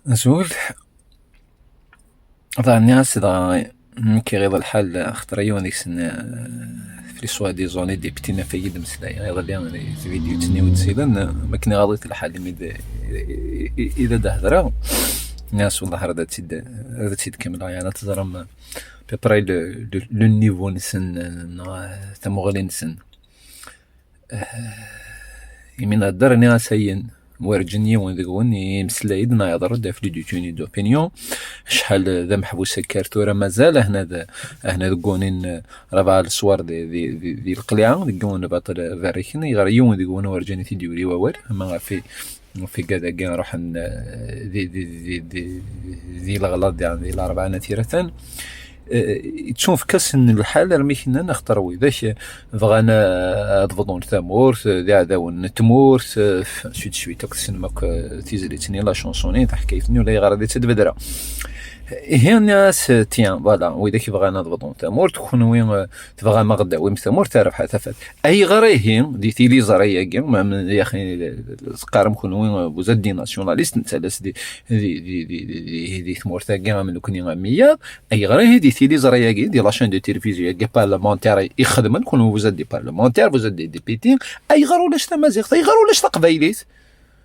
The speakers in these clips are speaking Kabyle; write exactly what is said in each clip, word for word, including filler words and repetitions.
Azul. Dɣa nniɣ-as dɣa nekk iɣiḍ lḥal, axaṭer yiwen deg-sen, eh, fli soi-disant les députés n At Ɣaye i d-mmeslayeɣ iḍelli di tvidyut-nni wi d-silen, eh, makken iɣaḍ-it lḥal imi d, i, i, i d ad d-hedreɣ. Nniɣ-as wellah ar ad tt-id, ar ad tt-id-kemmleɣ, yani ad teẓrem, eh, à peu près le, le, le niveau-nsen, eh, neɣ, eh, tamuɣli-nsen. Eh, imi nhedder, nniɣ-as ayen, werǧin yiwen deg-wen yemmeslay-d neɣ yeḍra-d ɣef les détenus d'opinion. Acḥal d ameḥbus akka ar tura mazal, ahna d, ahna deg unin, eh, rebɛa leswar di, di, di, di leqliɛa, deg yiwen n baṭel berriken, ayɣer yiwen deg-wen werǧin i t-id-yuri wawal, ama ɣef i, ɣef igad-agi ruḥen, eh, di, di, di, di, di leɣlaḍ, di, di larebɛa n At Yiraten. Eh, yettunefk-asen lḥal armi knan axeṭer widak bɣan, eh, ad bḍun tamurt, eh, d iɛdawen n tmurt, eh, ainsi de suite, akk tessnem akk, eh, tizlit-nni, la chanson-nni, taḥkayt-nni, ulayɣer ad tt-id-bedreɣ. Ihi nniɣ-as, eh, tiens, voilà, widak bɣan ad bḍun tamurt, kunwi, eh, tebɣam ad ɣ-d-tawim tamurt, a Rabaḥ Tafat. Ayɣer ihi di tiliẓri-agi, ma, ma, yaxi, teqqarem kunwi, eh, vous êtes des nationalistes, nettalas di, di, di, di, di, di, di tmurt-agi am nekni am wiyaḍ, ayɣer ihi di tiliẓri-agi, di la chaîne de télévision-agi parlementaire i xedmen, kunwi vous êtes des parlementaires, vous êtes des députés, ayɣer ulac tamaziɣt, ayɣer ulac taqbaylit?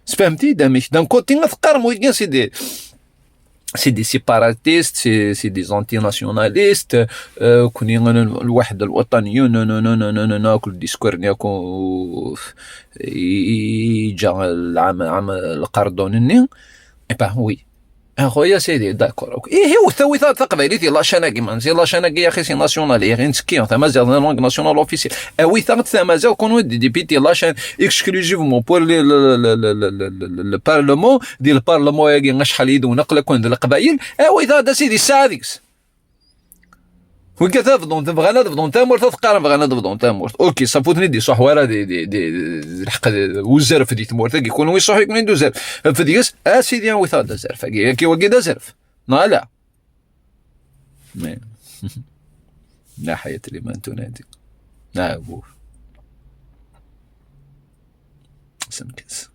Sfehmet-iyi-d amek. D'un côté, ad teqqarem wigi, c'est des, c'est des séparatistes, c'est, c'est des antinationalistes, euh, kunwi, euh, الوحدة الوطنية, non, non, non, non, non, non, non, كل discours-nni, euh, i, i, i, يجي العام، عام القردون-nni. Eh ben, oui. A خويا سيدي، d'accord، OK. Ihi, wet-, awit-aɣ-d taqbaylit di la chaîne-agi, man, di la chaîne-agi, yaxi, c'est national, yaxi, nettekki, tamaziɣt, la langue nationale officielle. Awit-aɣ-d tamaziɣt, kunwi d député, la chaîne exclusivement pour le, le, le parlement, di le parlement-agi, acḥal yid-wen, aql-aken d leqbayel, awit-aɣ-d, a sidi, ssaɛa deg-s. Wigad ad bḍun, bɣan ad bḍun tamurt, ad qqaren bɣan ad bḍun tamurt. OK, ṣafu ur ten-id-iṣuḥ wara di, di, di, di lḥeqq, d uzerf di tmurt-agi, kunwi iṣuḥ-iken-id uzerf. F deg-s, a sidi, awit-aɣ-d azerf-agi, yak wagi d azerf. Neɣ ala? Mais, لا حياة لمن تنادي. Ah, bon. Semkes.